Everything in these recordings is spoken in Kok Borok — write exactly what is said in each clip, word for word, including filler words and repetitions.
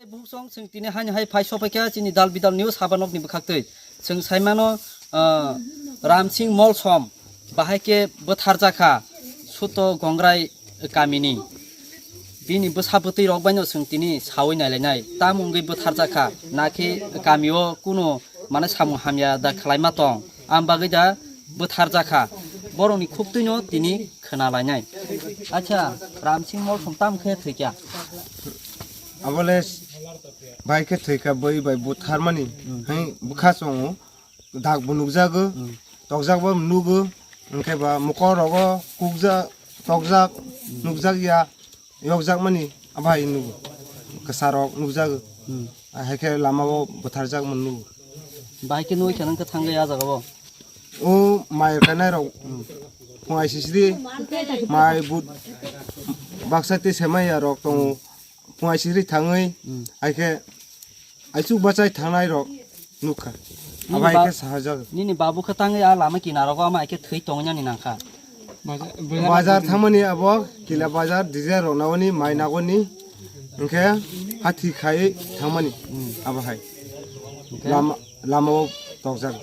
Buksong chwng tini hani hai phai sopaikha chini Dal Bidal News haba nokni bwkhaktwi. Chwng saimano, ah, Ramsing Molsom bahai khe bwtharjakha Suto Gongrai kamini. Bini bwsa bwtwi rok baino chwng tini sawi nailainai. Tam wngwi bwtharjakha, nakhe kamio kuno mane samung hamya da khlaima tong. Am bagwi da bwtharjakha. Borokni khuktwino tini khwnalainai. Acha, Ramsing Molsom tam khe thwikha? Abole bai khe thwikha, bui bai butharmani. Hmm. Hai bwkha chongo. Dak bo nukjago. Hmm. Tokjak bo nugo. Hwnkhe ba mokol rogo kukjak, tokjak, nukjak ya. Yokjakmani abai nugo, kwsarok nukjago. Hmm. Hai khe lamao bwtharjakmani nugo. Bahai khe nugwi khe nang khe thangwi ah jagao? O mai rwkanairok, hmm, phung aisisiri mai but baksa tei semaya rok tongo. Hmm. Phung aisisiri thangwi, hmm, hai khe aichuk bachai thangnai rok nukha. Nini abai ba-, khe sahajak. Nini babu khe tangwi a lama kinaro go ama hai khe thwi tongwi nani nangkha. Baja-, bazar thangmani abo kila bazar dija rok nagoni mai nagoni hwnkhe hathi khai thangmani. Hmm. Abo hai. Hwnkhe? Lama, lama o tokjak.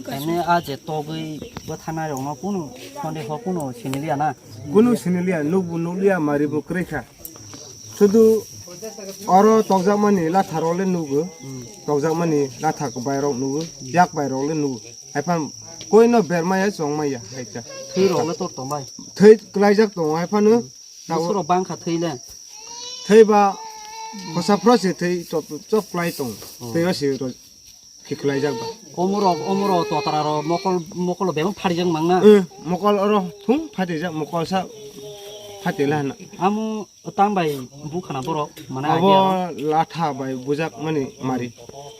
Emne a je togwi bwtharnai rokno kunu sonde ho kunu siniliya na? Kunu siniliya, nukbu nukliya, maribu kwrwi kha. Sudu oro tokjakmani latharok le nugo, hmm, tokjakmani latha kwbairok nugo, yak bairok le nugo. Haiphan koino bermaya chongmaya hai ta. Thwi rok le tor tongbai. Thwi klaijak tongo haiphano. Hmm. Tabuk. Bwswk rok bangkha thwi le? Thwi ba kosa phro se thwi chop, chop klai tong. Oh. Thwi o se ro khiklaijak ba. Omorok, omorok totra rok mokol, mokolo bebak pharijak mangna. Eh, mokol oro thung phatijak, mokol sa phatila hana. Amo tang bai bukhana borok, mane abo agi oro. Latha bai bujak mani mari.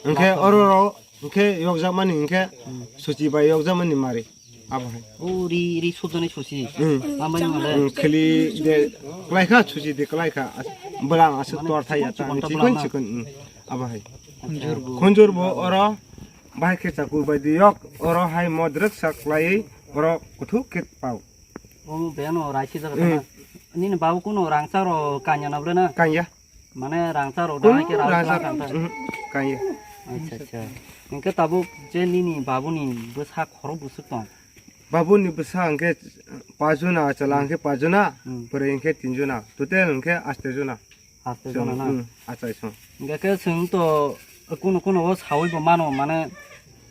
Hmm. Hwnkhe latha oro bai. Oro hwnkhe yokjak mani hwnkhe, hmm, suchi bai yokjak mani mari. Abo hai. O ri, ri sujani suchi. Hmm. Amai male. Hmm, khili de klaikha, suchi de klaikha. As-, bwlang aswk mane tor thai ya chikon ta, chikon ta chikon bwlang na. Chikon, hmm. Abo hai. Khunjur bo. Khunjur bo oro bahai khe chakur bai di yok, oro hai modrwk sa klaiwi oro kuthuk khe pao. Omo beno raisi jaga. Hmm. Tana. Nini babu kuno rangchak ro kanya na bwle na? Kanya. Mane rangchak ro kuno dana khe rangchak rangchak kanta. Hmm, kanya. Acha, acha. Hwnkhe tabuk je nini babuni bwsa khorok bwswk tong? Babuni bwsa hwnkhe pajuna, chwla hwnkhe pajuna, hmm, bwrwi hwnkhe tinjuna, total hwnkhe aste juna. Aste jona na? Hmm, achai song. Hingke ke chwng to kuno kuno o sawi bo mano, mane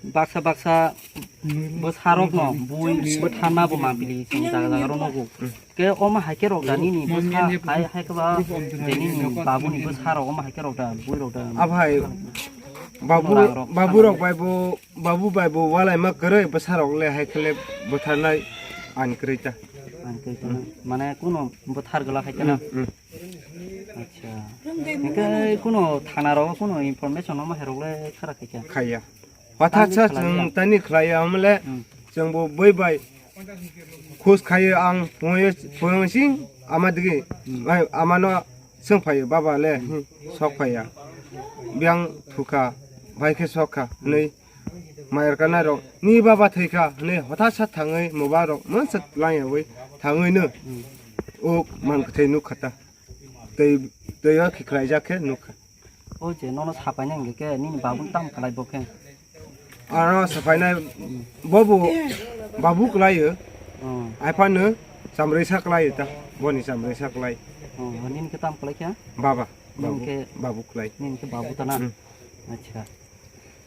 baksa baksa bwsa rok no bui bwtharna bo mapili chwng jaga jaga rok nogo. Hmm. Ke omo hai ke rok da nini bwsa hai, hai ke ba je nini babu ni bwsa rok omo hai ke rok da bui rok da. Abo hai babu, kuno rang rok babu rok bai bo, babu bai bo walai ma kwrwi bwsa rok le hai khe le bwtharnai ani kwrwi ta. Ani kwrwi ta na. Hmm. Mane kuno bwthar gwla hai ke na. Hmm, hmm. Acha. Hingke kuno thana rogo kuno information omo hai rok le khara khaikha? Khaiya. Hothat sa chwng tani khlaiya omle, hmm, chwng bo bui bai khus khaio ang pungyo pungyo sing ama digi, hmm, bai ama no swng phaio baba le, hmm, sok phaiya. Biang thukha, bai khe sok kha, hmm, hwnwi mayar kana rok ni baba thwi kha hwnwi hothat sa thangwi moba rok mansa lang yawi thangwi no, hmm, o man kwthwi nuk kha ta. Tei, tei o khiklaijak khe nukha. O je nono sapaina hingke ke nini babun tam khlai bo khe? Ano sapaina bobo babu khlaio. Oh. Aphano chamrisa khlaio ta. Boni chamrisa khlai. Oh, nini ke tam khlai khe? Baba. Nini babu, ke babu khlai. Nini ke babu ta na? Hmm. Acha.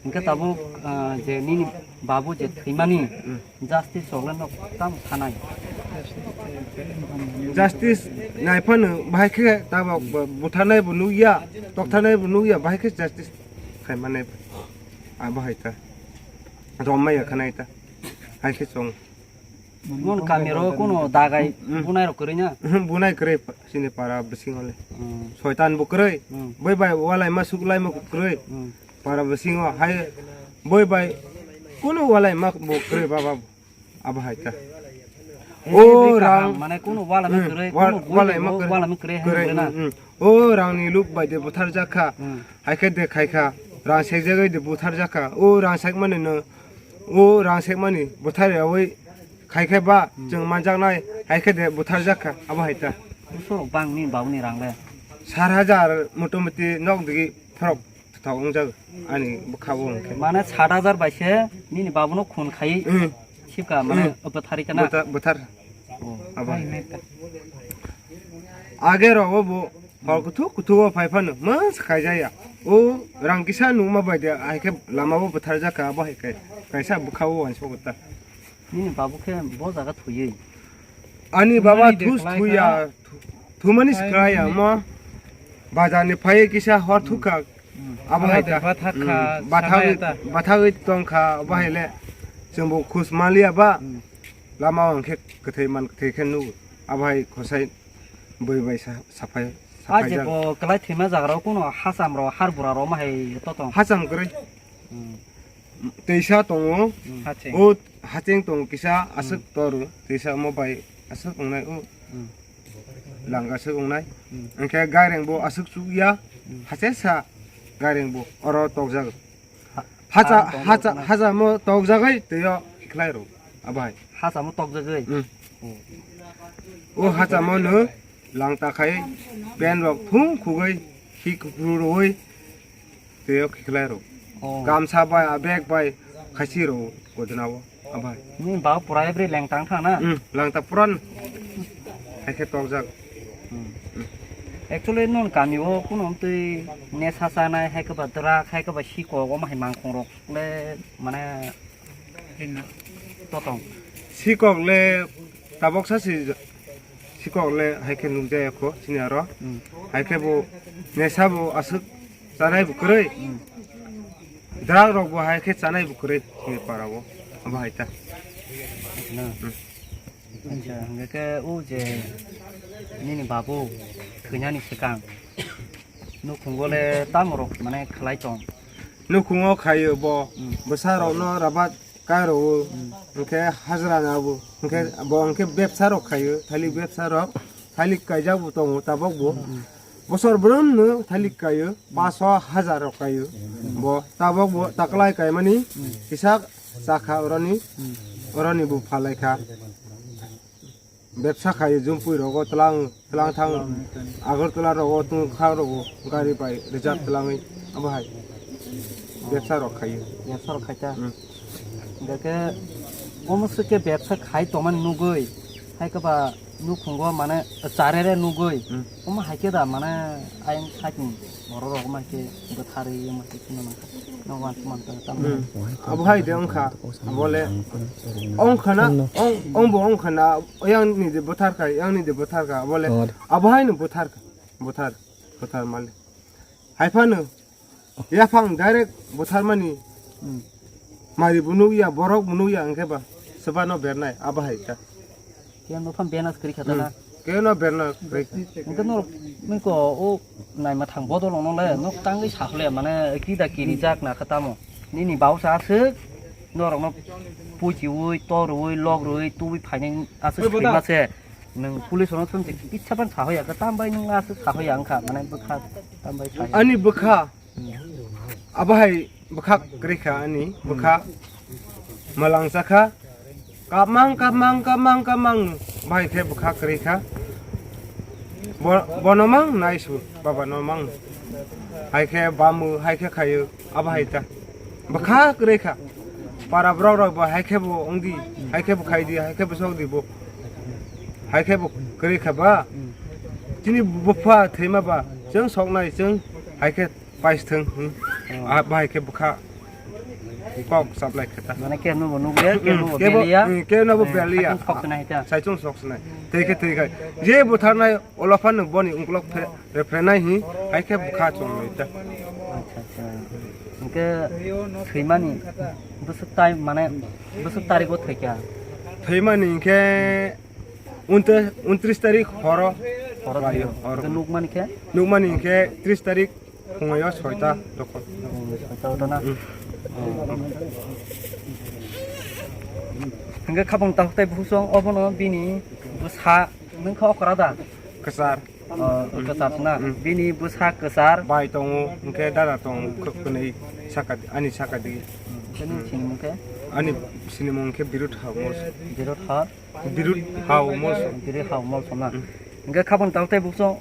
Hingke tabuk, ah, je nini babu je thwimani, hmm, justice rok le no tamo sanai? Justice naiphano bahai khe tabuk bo-, butharnai bo nukya, toktharnai bo nukya, bahai khe justice khaimanai bo. Ah, bahai ta. Romaya khanai ta. Hai khe chong. Mon kamiro kuno dagai, hmm, bunai rok kwrwi na? Hmm, bunai kwrwi pa-, sini para bisingo le. Hmm. Soitan bo kwrwi. Hmm. Bui bai walai ma suklai ma kwrwi. Hmm. Para bisingo hai bui bai kuno walai ma bo kwrwi baba abo hai ta. Eh, o bui kaham, rang, mane kuno walai ma, hmm, kwrwi, wal-, kuno bui walai ma bo kwrwi. Walai ma kwrwi hai kwrwi, kwrwi na? Hmm, hmm. O rangni luk bai de buthar jakha. Hmm. Hai khe de khai kha. Rang sek jagwi de buthar jakha. O rang sek mani no O rang sekmani bwthar yawi khai khe ba, hmm, chwng manjaknai hai khe de bwtharjak kha abo hai ta. Buso rok bang ni babu ni rang le? Sat hajar motamuti nok digi phorok thok wngjak ani bwkha o hwnkhe. Mane sat hajar bai se nini babuno khun khai Hmm. sipka, mane Hmm. bwthari kana? Bwtha-, bwthar. Oh. Abo. Age rogo bo hor kuthuk kuthuk o phai phano mas khaijaya. O rang kisa nungma bai de, hai khe lama o bwtharjak kha, abo hai khe kaisa bwkha o uansuk ta. Nini babu khe bo jaga thwiwi? Ani baba thumani thus dekhlai thwiya, kha. Thu-, thumani Ai, siklai ya nini mo. Bazar ni phai kisa hor thukha. Hmm. Abo hai Hala ta. Dekha thak kha, Hmm. Bathagwi, sanai ta. Bathagwi tong kha, abo hai le. Chwng bo khus maliya ba. Hmm. Lama o hwnkhe kwthwi man kwthwi khe nugo. Abo hai khosai bui bai sa-, saphai, Ah, saphai je jak. Bo kwlai thwima jaga rok kuno hacham rok, har bura rok ma hai to tong. Hacham kwrwi. Hmm. Teisa tongo. Hmm. Haching. O haching tongo kisa aswk Hmm. toru. Teisa omo bai aswk wngnai o. Hmm. Langa aswk wngnai. Hmm. Hwnkhe gaireng bo aswk chukya. Hmm. Hachesa gaireng bo oro tokjak. Ha-, Hacha, ha, hacha, tokjak na. Hachamo tokjagwi twiyo khlai rw. Abo hai. Hachamo tokjagwi? Hmm. Hmm. O hachamo no langta khai pen rok thung khugwi hi kuphuru rwi twiyo khiklai rw. Oh. Gamsa bai, a bag bai khaisi rw godna o. Abo hai. Ni ba pura ebri lengtang thang na? Hmm, langta puran. Hai khe tokjak. Hmm. Actually, non kami o kuno twi nesa chanai, hai khe ba drug, hai khe ba sikok, omo hai mangkhong rok le mane totong. Sikok le tabok sa si, sikok le hai khe nukjaya kho chini aro. Hmm. Hai khe bo nesa bo aswk chanai bo kwrwi. Hmm. Drug rok bo hai khe chanai bo kwrwi chini para o. Abo hai ta. Na. Hmm. Acha, hingke khe o je nini babu thwinani swkang nukhungo le tamo rok mane khlai tong? Nukhungo khaio bo, Hmm. Bwsa rokno rabat kai rwo, Hmm. Hingke hajra na bo, hingke bo hingke bebsa rok khaio, thailik bebsa rok, thailik kaijak bo tongo tabok bo. Hmm. Bosor brum no thailik kaio, paso hajar rok kaio. Bo tabok bo taklai kaimani Hmm. kisa chakha oroni, Hmm. Oroni bo phalai kha. Bebsa khai Jumpui rogo tlang, tlang thang, Agartala rogo tungkha rogo gari bai reserve tlangwi abo hai bebsa rok khai. Bebsa rok khai ta? Hmm. Hingke omo swkhe bebsa khai tongmani nugwi, hai khe ba nukhungo mane charere nugwi, Hmm. Omo hai khe da mane ayang side ni borok rok omo hai khe bwtharwi omo hai khe kheno nang kha. Nang uansukmani tamo. Hmm. Abo hai de wngkha, abo le wngkha na, wng, wngbo wngkha na, yang ni de bwthar kha, yang ni de bwthar kha, abo le, abo hai no bwthar kha, bwthar, bwthar mali. Hai phano, yaphang direct bwthar mani, Hmm. Mari bo nukya, borok bo nukya, hwnkhe ba, swbano bernai, abo hai kha. Khe no pham bena kwrwi kha ta na? Hmm. Khe no berna kwrwi kha. Hwnkhe norok nini ko o naima thang bodol no le, nok tangwi sa hole, mane, kida kiri jak na kha tamo. Nini bausa aswk, norok no puichiui, torui, logrui, tubui phainai aswk swima se. Nwng police rok no thung se, kisa ban sa hoya kha, tam bai nwng aswk sa hoya wngkha, mane, bwkha, tam bai sa hoya. Ani bwkha. Abo hai bwkha kwrwi kha ani, bwkha mwlang cha kha. Kapmang, kapmang, kapmang, kapmang, bai khe bwkha kwrwi kha. Bo-, bono mang nai su, baba no mang. Hai khe bamu, hai khe khayo, abo hai ta. Bwkha kwrwi kha. Para borok rok bo hai khe bo wng di, hai khe bo khai di, hai khe bo sok di bo. Hai khe bo kwrwi kha ba. Chini bupha thwima ba, chwng sok nai, chwng hai khe Pais thung, hmm. Oh. Ah, bahai khe bwkha kok saplai khe ta. Mane khe no bo nugya, khe no bo kebo, beliya. Hmm, khe no bo beliya. Sakung sok sinai ta. Saisung sok sinai. Tei khe, tei khe. Je butharnai olophan no boni ungkulok phe-, reprenai hi, hai khe bwkha chonglai ta. Acha, acha. Hingke thwimani bwswk tai, mane bwswk tarikgo thwikha? Thwimani hingke unte-, untris tarik horo. Horo thwio. Horo. Hingke nukmani khe? Nukmani hingke tris tarik. Phungo soita dokol. Soita dokol na? Hmm. Oh. Hingke khabang takhuk tai bukhuk song obono bini bwsa nwng kha okra da? Kwchar. Oh, kwchar na? Hmm. Bini bwsa kwchar. Bai tongo, hingke dada tongo, khuk kwnwi saka di, ani saka di. Hmm. Bini sinimung khe? Ani sinimung khe Birut Hao Molsom. Birut Hao? Birut Hao Molsom. Birut Hao Molsom na? Hmm. Hingke khabon tao tei bukchung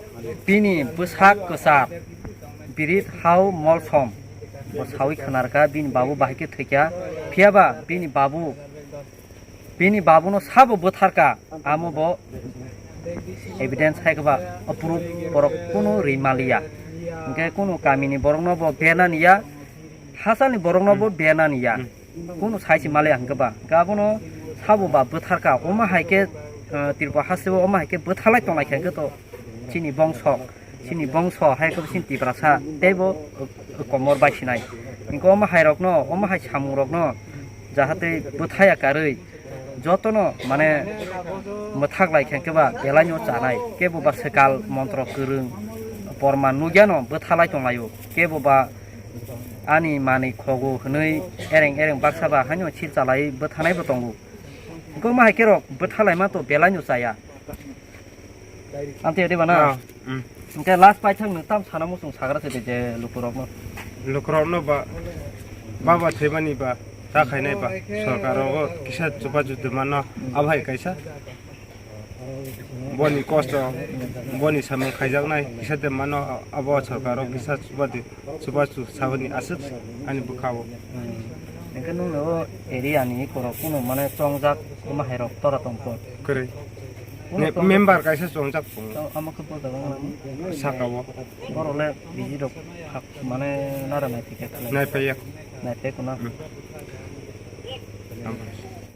bini bwsak kwchar Birit Hao Molsom bo sawi khwnarkha, bini babu bahai khe thwikha. Phiyaba bini babu, bini babuno sabo bwtharkha, amo bo evidence hai khe ba proof borok kunu ri maliya. Hingke kunu kamini borokno bo bernani ya, hachani borokno bo bernani ya. Kunu sai se maliya hingke ba, hingke abono sabo ba bwtharkha, omo hai khe, eh, Tripura hasteo omo hai khe bwthalai tonglai kha hingke to chini bongso, chini bongso hai khe chini Tiprasa teibo komor bai sinai. Hingke omo hai rokno, omo hai samung rokno jahate bwthaya karwi jotono mane mwthak lai kha hingke ba belaino chanai, kebo ba swkal montro kwrwng porman nugyano bwthalai tonglaio, kebo ba ani manwi khogo hwnwi ereng ereng baksa ba haino sil chalai bwthanai bo tongo. Hingke omo hai khe rok bwthalaima to belaino chaya. Amtwi adi bana? Ah, mm. Hingke last paithak nwng tam sana muchung sagra se je lukurokno. Lukurokno ba, baba thwimani ba, ta khainai ba, sorkar rogo kisa chubachu de mano, abo hai kaisa. Boni kosto, boni samung khaijaknai, kisa de mano, abo sorkar rogo kisa chubadi. Chubachu saboni aswk ani bwkhao. Hingke nwng o area ni korok kuno mane chongjak omo hai rok tora tongkho. Kwrwi. Kuno Ne, chongjak member kaisa chongjak tongo. Chong-, amo khe bo jaga wngmani. Saka o. Borok le biji rok phak mane nara nai phikhe khlai. Nai phaiya. Nai phai kuna. Hmm.